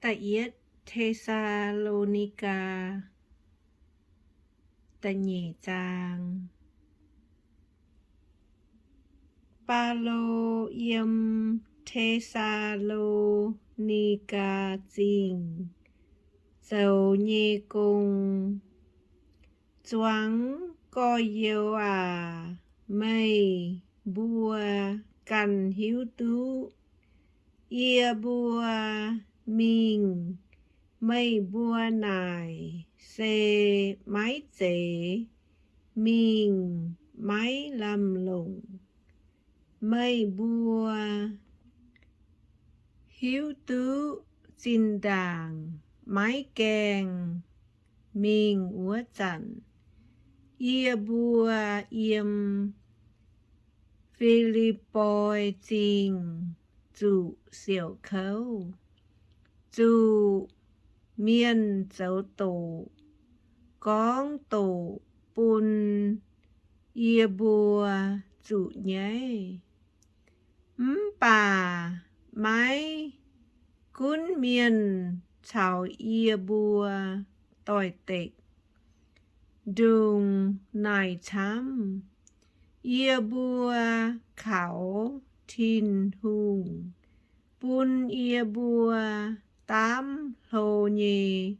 Da'yietv Te^saa^lo^ni^gaa, da'nyeic zaang. Baulo yiem Te^saa^lo^ni^gaa Zingh zoux nyei gong. Zuangx gorx-youz aac, meih mbuo ganh hiuv duqv yie mbuo mingh, meih mbuo naaic se maiv zeiz mingh maiv lamh longc. Meih mbuo hiuv duqv zinh ndaangc maiv gaengh mingh wuov zanc, yie mbuo yiem Fi^lipv^poi Zingh zuqc siouc kouv, zuqc mienh zoux doqc, gorngv doqc bun yie mbuo zuqc nyaiv. Mv baac maiv gunv mienh caux yie mbuo doix-dekc ndongc naaic camv, yie mbuo kaux Tin-Hungh bun yie mbuo daamv hlo nyei,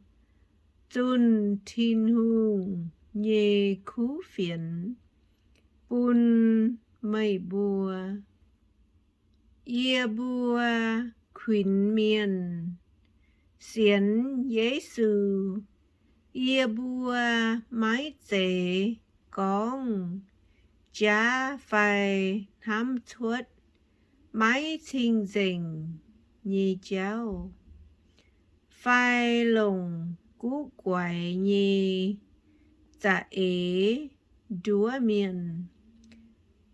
zunh Tin-Hungh nyei kuv fienx bun meih mbuo. Yie mbuo kuinx mienh sienx Yesu, yie mbuo maiv zeiz gorngv jaav fai hnamv cuotv maiv cing-nzengc nyei jauv, fai longc guv guaix nyei za'eix nduov mienh.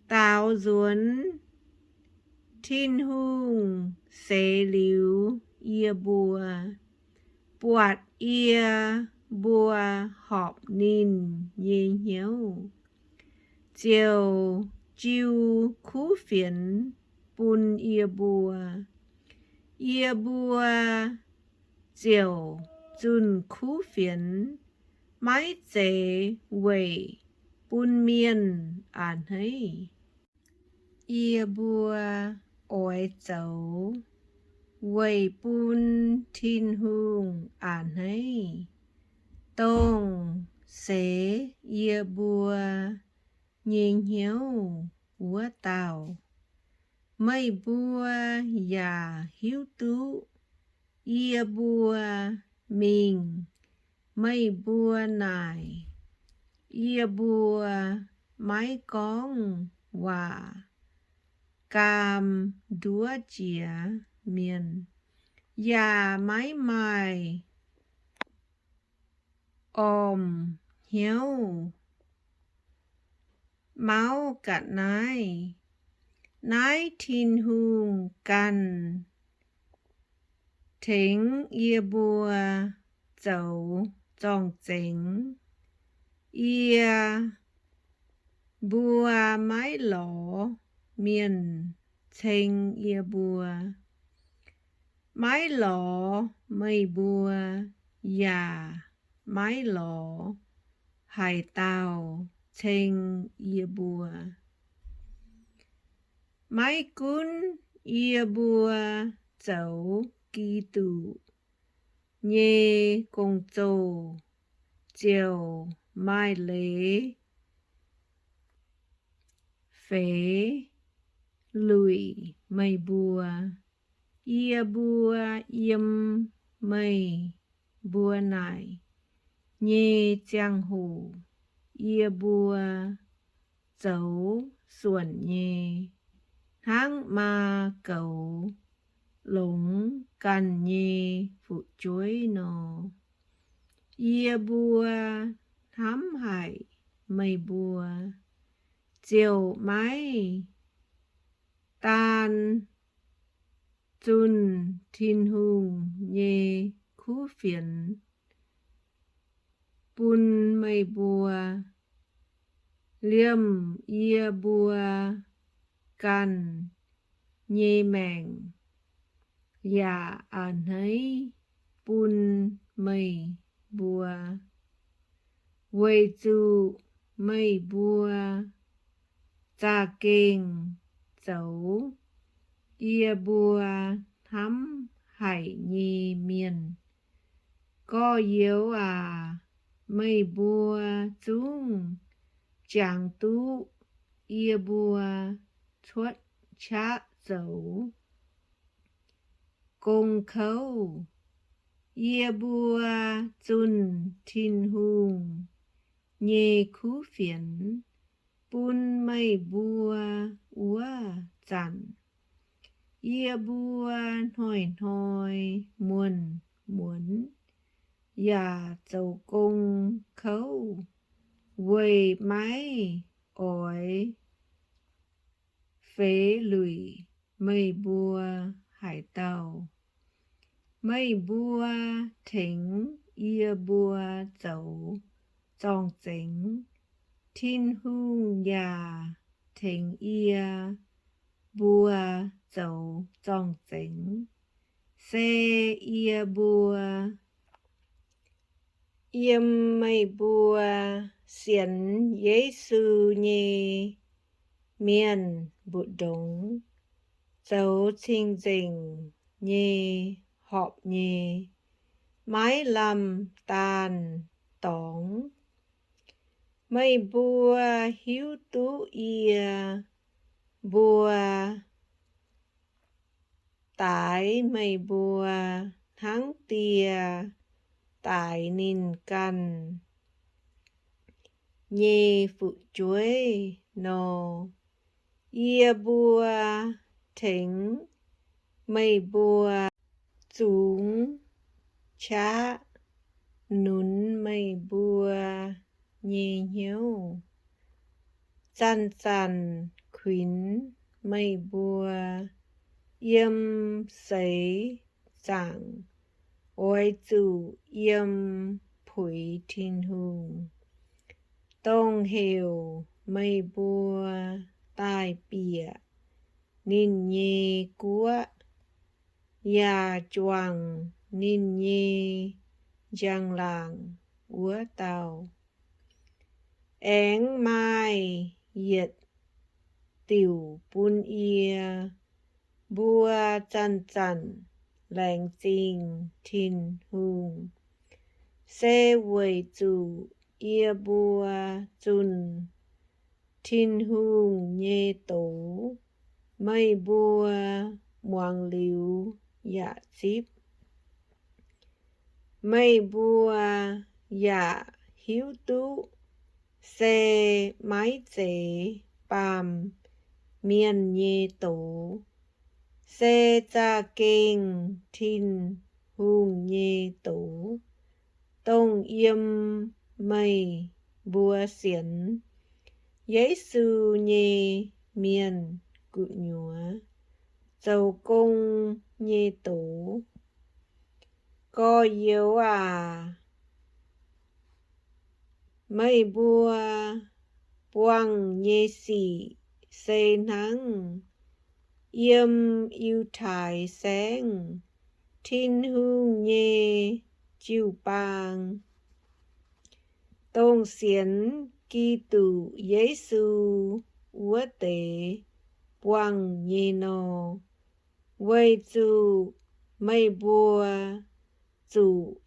Daaux nzuonx Tin-Hungh seix liuz yie mbuo, buatc yie mbuo horpc ninh nyei hnyouv, ziouc jiu kuv fienx bun yie mbuo. Yie mbuo ziouc zunh kuv fienx maiv zeiz weic bun mienh a'hneiv. Yie mbuo oix zoux weic bun Tin-Hungh a'hneiv, dongh seix yie mbuo nyei hnyouv wuov dauh. Meih mbuo yaac hiuv duqv yie mbuo mingh meih mbuo naaic, yie mbuo maiv gorngv waac gaam nduov jiex mienh, yaac maiv maaih orm hnyouv mauv ga'naaiv. Naaiv Tin-Hungh ganh tengx yie mbuo zoux zorng-zengx. Yie mbuo maiv lorz mienh ceng yie mbuo, maiv lorz meih mbuo, yaac maiv lorz haaix dauh ceng yie mbuo. Maiv gunv yie mbuo zoux Giduc nyei gong-zoh ziouc maaih leiz feix luic meih mbuo. Yie mbuo yiem meih mbuo naaic nyei ziangh hoc, yie mbuo zoux suonc nyei, hnangv maa goux longx ganh nyei fu'jueiv nor. Yie mbuo hnamv haic meih mbuo, ziouc maiv daan zunh Tin-Hungh nyei kuv fienx bun meih mbuo, liemh yie mbuo ganh nyei maengc yaac a'hneiv bun meih mbuo, weic zuqc meih mbuo za'gengh zoux yie mbuo hnamv haic nyei mienh. Gorx-youz aac, meih mbuo zungv jangx duqv yie mbuo cuotv qaqv zoux gong kouv. Yie mbuo zunh Tin-Hungh nyei kuv fienx bun meih mbuo wuov zanc, yie mbuo hnoi-hnoi muonz-muonz yaac zoux gong kouv weic maiv oix feix luic meih mbuo haaix dauh. Meih mbuo tengx yie mbuo zoux zorng-zengx, Tin-Hungh yaac tengx yie mbuo zoux zorng-zengx. Se yie mbuo yiem meih mbuo sienx Yesu nyei mienh mbu'ndongx zoux cing-nzengc nyei horpc nyei, maiv lamh daanh dorngx. Meih mbuo hiuv duqv yie mbuo daix meih mbuo hnangv die daix ninh ganh nyei fu'jueiv nor. Yie mbuo tengx meih mbuo zungx qaqv nunz meih mbuo nyei hnyouv, zanc-zanc kuinx meih mbuo yiem seix zaangc, oix zuqc yiem puix Tin-Hungh, dongh heuc meih mbuo daaih bieqc ninh nyei guoqv yaac juangc ninh nyei njang-laangc wuov dauh. Aengx maaih yietc diuc bun yie mbuo zanc-zanc laengz zingh Tin-Hungh, se weic zuqc yie mbuo zunh Tin-Hungh nyei doz, meih mbuo muangx liuz yaac zipv. Meih mbuo yaac hiuv duqv se maiv zeiz baamh mienh nyei doz, se za'gengh Tin-Hungh nyei doz, dongh yiem meih mbuo sienx Yesu nyei mienh gu'nyuoz zoux gong nyei doz. Gorx-youz aac, meih mbuo buangh nyei sic se hnangv yiem Yiutai Saengv, Tin-Hungh nyei jiu-baang, dongh sienx Giduc Yesu wuov deix buangh nyei nor, weic zuqc meih mbuo zuqc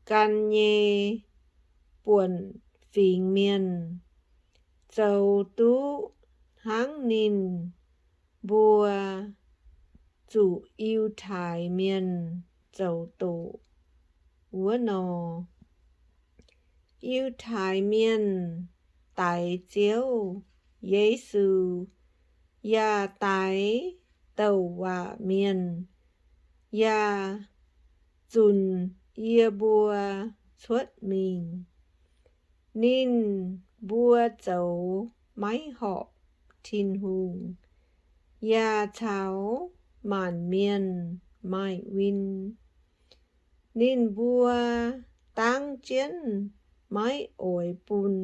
gan nyei buonc fingx mienh zoux duqv hnangv ninh mbuo zuqc Yiutai Mienh zoux doqc wuov nor. Yiutai Mienh daix Ziouv Yesu, yaac daix douc waac mienh, yaac zunc yie mbuo cuotv mingh. Ninh mbuo zoux maiv horpc Tin-Hungh, yaac caux maanc mienh maaih win. Ninh mbuo dangv jienv maiv oix bun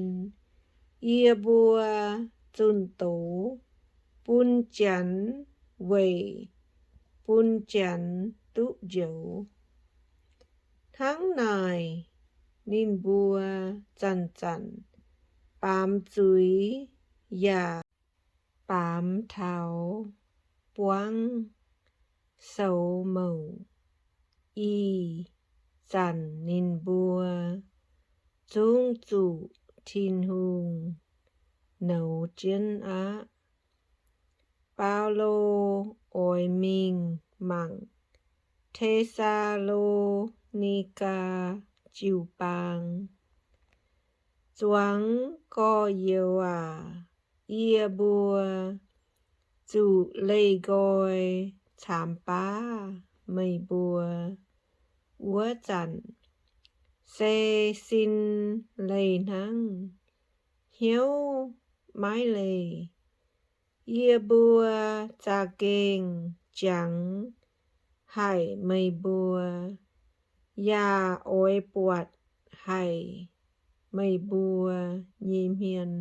yie mbuo zunh doz bun Janx weic bun Janx duqv njoux. Hnangv naaic, ninh mbuo zanc-zanc baamz zuiz yaac baamz taux buangv soux mouc. Ih zanc ninh mbuo zungv zuqc Tin-Hungh nouz jienv aqv. Baulo oix mingh mangc Te^saa^lo^ni^gaa jiu-baang. Zuangx gorx-youz aac, yie mbuo zuqc leih nqoi caamx baav meih mbuo wuov zanc, se sin leih hnangv. Hnyouv maiv leih. Yie mbuo za'gengh jangx haic meih mbuo, yaac oix buatc haic meih mbuo nyei hmien.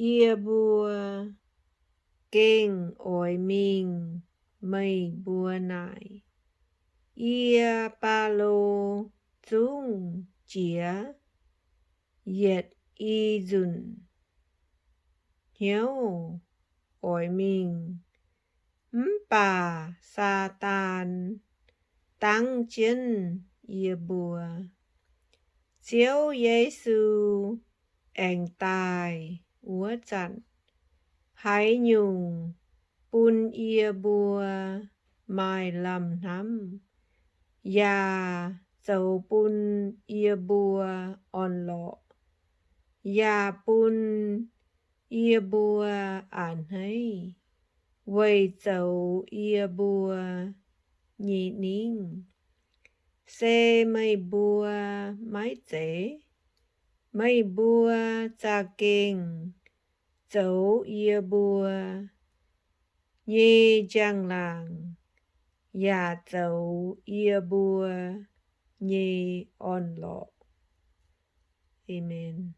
Yie mbuo gengh oix mingh meih mbuo naaic. Yie, Baulo, zungv jiex yietc i nzunc hnyouv oix mingh, mv baac Saadaan dangv jienv yie mbuo. Ziouv Yesu aengx daaih wuov zanc, haaix nyungc bun yie mbuo maaih lamh hnamv, yaac zoux bun yie mbuo orn-lorqc, yaac bun yie mbuo a'hneiv weic zoux yie mbuo nyei ningv, se meih mbuo maiv zeiz? Meih mbuo za'gengh zoux yie mbuo nyei njang-laangc yaac zoux yie mbuo nyei orn-lorqc. Aamen.